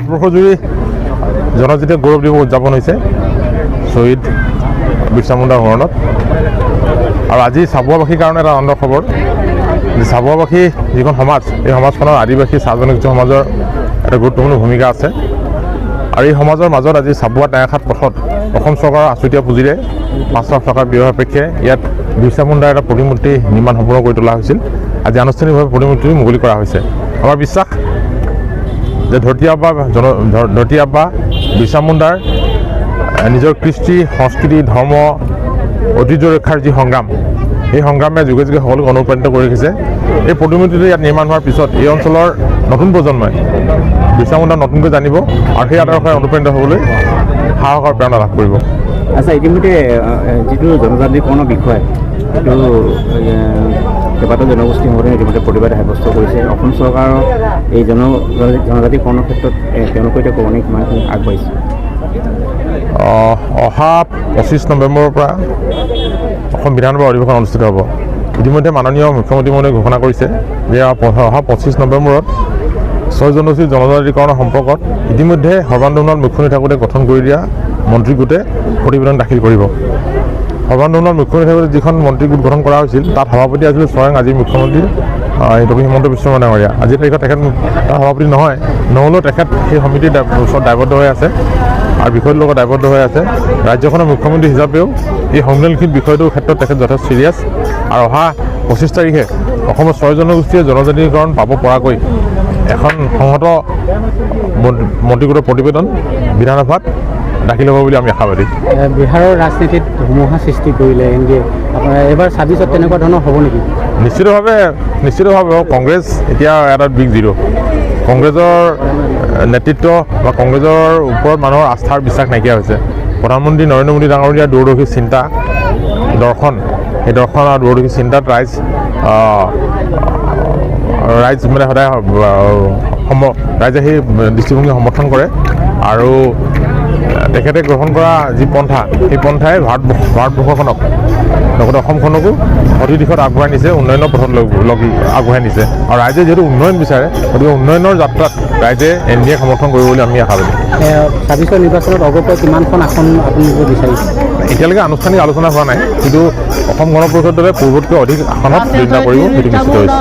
ভাৰতবৰ্ষজুৰি জনজাতীয় গৌৰৱ দিৱস উদযাপন হৈছে শ্বহীদ বিৰচা মুণ্ডাৰ সোঁৱৰণত। আৰু আজি চাবুৱাবাসীৰ কাৰণে এটা আনন্দৰ খবৰ যে চাবুৱাবাসী যিখন সমাজ, এই সমাজখনৰ আদিবাসী চাহ জনগোষ্ঠী সমাজৰ এটা গুৰুত্বপূৰ্ণ ভূমিকা আছে। আৰু এই সমাজৰ মাজত আজি চাবুৱা টেঙাখাট পথত অসম চৰকাৰৰ আছুতীয়া পুঁজিৰে 5 লাখ টকাৰ ব্যয় সাপেক্ষে ইয়াত বিৰচা মুণ্ডাৰ এটা প্ৰতিমূৰ্তি নিৰ্মাণ সম্পূৰ্ণ কৰি তোলা হৈছিল। আজি আনুষ্ঠানিকভাৱে প্ৰতিমূৰ্তিটো মুকলি কৰা হৈছে। আমাৰ বিশ্বাস যে ধৰতী আবা বিৰচা মুণ্ডাৰ নিজৰ কৃষ্টি, সংস্কৃতি, ধৰ্ম, ঐতিহ্য ৰক্ষাৰ যি সংগ্ৰাম, সেই সংগ্ৰামে যুগে যুগে সকলোকে অনুপ্ৰাণিত কৰি ৰাখিছে। এই প্ৰতিমূৰ্তিটো ইয়াত নিৰ্মাণ হোৱাৰ পিছত এই অঞ্চলৰ নতুন প্ৰজন্মই বিৰচা মুণ্ডা নতুনকৈ জানিব আৰু সেই আদৰ্শৰে অনুপ্ৰাণিত হ'বলৈ সাহস আৰু প্ৰেৰণা লাভ কৰিব। আচ্ছা, ইতিমধ্যে যিটো জনজাতিকৰণৰ বিষয়, সেইটো কেইবাটাও জনগোষ্ঠী সংগঠনে ইতিমধ্যে প্ৰতিবাদ সাব্যস্ত কৰিছে। অসম চৰকাৰৰ এই জনজাতিকৰণৰ ক্ষেত্ৰত তেওঁলোকৰ এতিয়া কৰণীয় কিমানখিনি আগবাঢ়িছে? অহা 25 নৱেম্বৰৰ পৰা অসম বিধানসভা অধিৱেশন অনুষ্ঠিত হ'ব। ইতিমধ্যে মাননীয় মুখ্যমন্ত্ৰী মহোদয়ে ঘোষণা কৰিছে যে অহা 25 নৱেম্বৰত ছয় জনগোষ্ঠীৰ জনজাতিকৰণৰ সম্পৰ্কত ইতিমধ্যে সৰ্বানন্দ সোণোৱাল মুখ্যমন্ত্ৰী থাকোঁতে গঠন কৰি দিয়া মন্ত্ৰীগোটে প্ৰতিবেদন দাখিল কৰিব। সৰ্বানন্দ সোণোৱাল মুখ্যমন্ত্ৰী থাকোঁতে যিখন মন্ত্ৰীগোট গঠন কৰা হৈছিল, তাত সভাপতি আছিল স্বয়ং আজিৰ মুখ্যমন্ত্ৰী ডক্টৰ হিমন্ত বিশ্ব শৰ্মা ডাঙৰীয়া। আজিৰ তাৰিখত তেখেত তাৰ সভাপতি নহয়, নহ'লেও তেখেত সেই সমিতিৰ ওচৰত দায়বদ্ধ হৈ আছে আৰু বিষয়টোৰ লগত দায়বদ্ধ হৈ আছে। ৰাজ্যখনৰ মুখ্যমন্ত্ৰী হিচাপেও এই সংবেদনশীল বিষয়টোৰ ক্ষেত্ৰত তেখেত যথেষ্ট ছিৰিয়াছ। আৰু অহা 25 তাৰিখে অসমৰ ছয় জনগোষ্ঠীয়ে জনজাতিকৰণ পাব পৰাকৈ এখন সংহত মন্ত্ৰীগোটৰ প্ৰতিবেদন বিধানসভাত দাখিল হ'ব বুলি আমি আশাবাদী। বিহাৰৰ ৰাজনীতিত ধুমুহা সৃষ্টি কৰিলে এন ডি এ। আপোনাৰ এইবাৰ 26ত তেনেকুৱা ধৰণৰ হ'ব নেকি? নিশ্চিতভাৱে, নিশ্চিতভাৱে। কংগ্ৰেছ এতিয়া এটা বিগ জিৰ'। কংগ্ৰেছৰ নেতৃত্ব বা কংগ্ৰেছৰ ওপৰত মানুহৰ আস্থাৰ বিশ্বাস নাইকিয়া হৈছে। প্ৰধানমন্ত্ৰী নৰেন্দ্ৰ মোদী ডাঙৰীয়াৰ দূৰদৰ্শী চিন্তা, দৰ্শন, সেই দৰ্শন আৰু দূৰদৰ্শী চিন্তাত ৰাইজ মানে সদায় ৰাইজে সেই দৃষ্টিভংগী সমৰ্থন কৰে। আৰু তেখেতে গ্ৰহণ কৰা যি পন্থা, সেই পন্থাই ভাৰতবৰ্ষখনক লগতে অসমখনকো সঠিক দিশত আগবঢ়াই নিছে, উন্নয়নৰ পথত লগ লগ আগবঢ়াই নিছে। আৰু ৰাইজে যিহেতু উন্নয়ন বিচাৰে, গতিকে উন্নয়নৰ যাত্ৰাত ৰাইজে এন ডি এক সমৰ্থন কৰিব বুলি আমি আশাবাদী। 26ৰ নিৰ্বাচনত অগপই কিমানখন আসন আপোনালোকে বিচাৰিছে? এতিয়ালৈকে আনুষ্ঠানিক আলোচনা হোৱা নাই, কিন্তু অসম গণ পৰিষদ দলে পূৰ্বতকৈ অধিক আসনত প্ৰতিদ্বন্দ্বিতা কৰিব, সেইটো নিশ্চিত হৈছে।